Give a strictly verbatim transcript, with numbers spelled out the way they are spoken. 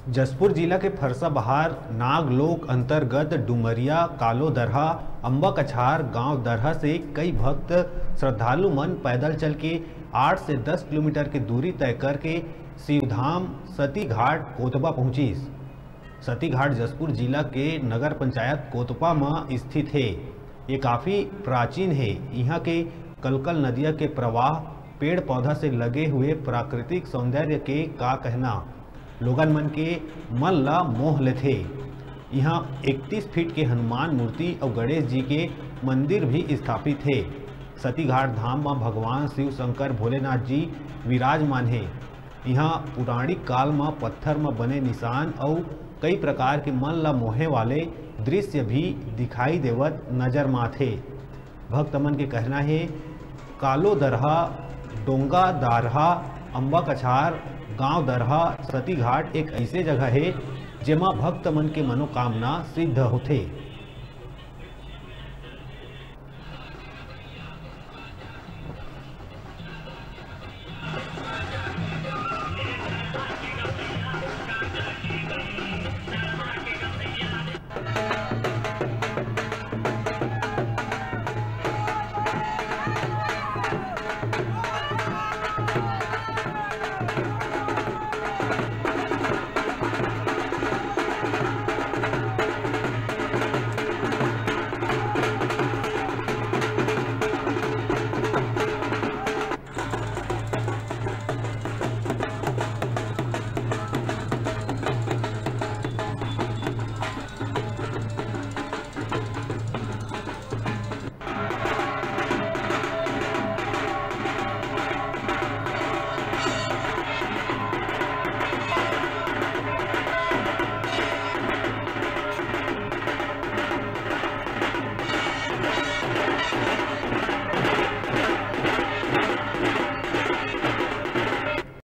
जशपुर जिला के फरसाबहार नागलोक अंतर्गत डुमरिया, कालो दरहा, अम्बा कछार गांव दरहा से कई भक्त श्रद्धालु मन पैदल चल के आठ से दस किलोमीटर के दूरी तय करके शिवधाम सतीघाट कोतबा पहुंचिस। सतीघाट जशपुर जिला के नगर पंचायत कोतबा म स्थित हे। ये काफी प्राचीन हे। इहाँ के कलकल नदिया के प्रवाह, पेड़ पौधा से लगे हुए प्राकृतिक सौंदर्य के का कहना। लोगन मन के मन ला मोह लेथे। इहाँ इकतीस फीट के हनुमान मूर्ति अउ गणेश जी के मंदिर भी स्थापित हे। सतीघाट धाम म भगवान शिव शंकर भोलेनाथ जी विराजमान हे। इहाँ पुराणिक काल म पत्थर म बने निशान अउ कई प्रकार के मन ला मोहे वाले दृश्य भी दिखाई देवत नजर म आथे। भक्त मन के कहना हे, कालो दरहा, डोंगा दारहा, अम्बा कछार, गांव दरहा, सतीघाट एक ऐसे जगह हे, जेमा भक्त मन के मनोकामना सिद्ध होथे।